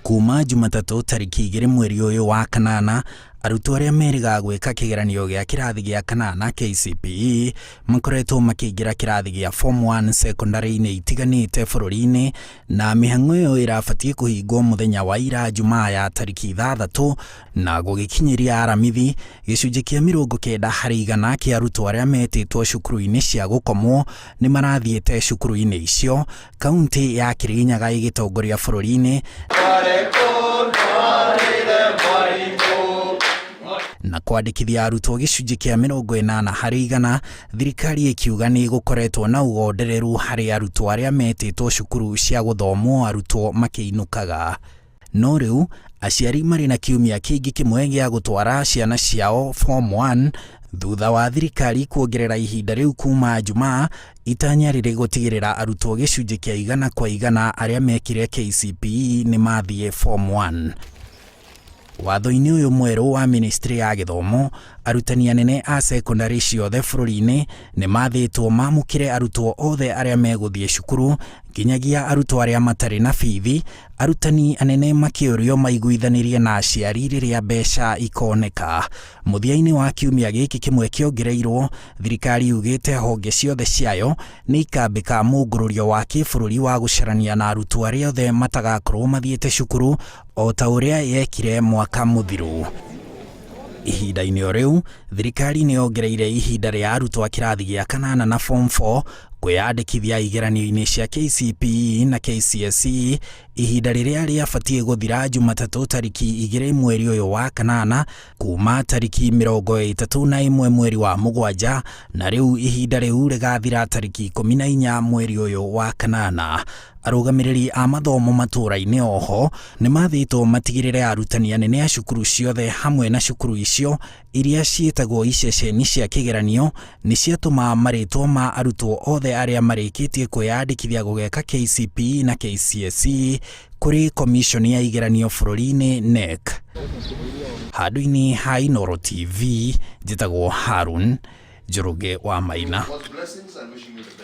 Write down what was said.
Kuma Jumatatũ tarĩki 2 mweri ũyũ wa kanana, arutwo arĩa merĩga gwĩka kĩgeranio gĩa kĩrathi gĩa kanana KCPE makoretwo makĩingĩra kĩrathi gĩa Form 1 sekondarĩ-inĩ itiganĩte bũrũri-inĩ, na mĩhang'o ĩyo ĩrabatiĩ kũhingwo mũthenya wa ira Jumaa ya tarĩki 6 na gũgĩkinyĩria Aramithi, gĩcunjĩ kĩa 90% kĩa arutwo arĩa metĩtwo cukuru-inĩ cia gũkomwo nĩ marathiĩte cukuru-inĩ icio, Kauntĩ ya Kirinyaga ĩgĩtongoria bũrũri-inĩ na kwandĩkithia arutwo gĩcunjĩ kĩa 80%, thirikari ĩkiuga nĩ gũkoretwo na ũgondereru harĩ arutwo arĩa metĩtwo cukuru cia gũthomwo arutwo makĩinũkaga. No rĩu aciari marĩ na kiumia kĩngĩ kĩmwe gĩa gũtwara ciana ciao Form 1 thutha wa thirikari kuongerera ihinda rĩu kuma Jumaa, itanya rĩrĩ gũtigĩrĩra arutwo gĩcunjĩ kĩa 100% arĩa mekire KCPE nĩ mathiĩ Form 1. Watho-inĩ ũyũ mwerũ wa ministry ya gĩthomo, arutani anene a sekondarĩ ciothe bũrũri-inĩ nĩ mathĩtwo mamũkĩre arutwo othe arĩa megũthiĩ cukuru nginyagia arutwo arĩa matarĩ na bithi, arutani anene makĩũrio maiguithanĩrie na aciari rĩrĩa mbeca ikoneka. Mũthia-inĩ wa kiumia gĩkĩ kĩmwe kĩongereirwo, thirikari yugĩte honge ciothe ciayo nĩ ikambĩka mũngũrũrio wa kĩbũrũri wa gũcarania na arutwo arĩa othe matagakorwo mathiĩte cukuru o ta ũrĩa yekire mwaka mũthiru. Ihinda-inĩ o rĩu, thirikari nĩ yongereire ihinda rĩa arutwo a kĩrathi gĩa kanana na Form 4 kwĩyandĩkithia igeranio-inĩ cia KCPE na KCSE, ihinda rĩrĩa rĩabatiĩ gũthira Jumatatũ tarĩki 2 mweri ũyũ wa kanana, kuma tarĩki 31 mweri wa mũgwanja, na rĩu ihinda rĩu rĩgathira tarĩki 14 mweri ũyũ wa kanana. Arũgamĩrĩri a mathomo matũũra-inĩ oho nĩ mathĩtwo matigĩrĩre arutani anene a cukuru ciothe hamwe na cukuru icio iria ciĩtagwo iceceni cia kĩgeranio nĩ ciatũma marĩtwa ma arutwo othe arĩa marĩkĩtie kwĩyandĩkithia gũgeka KCPE na KCSE kũrĩ komiconi ya igeranio bũrũri-inĩ KNEC. Handũ-inĩ ha Inooro TV, njĩtagwo Harun Njoroge wa Maina. God's blessings and wishing you the best.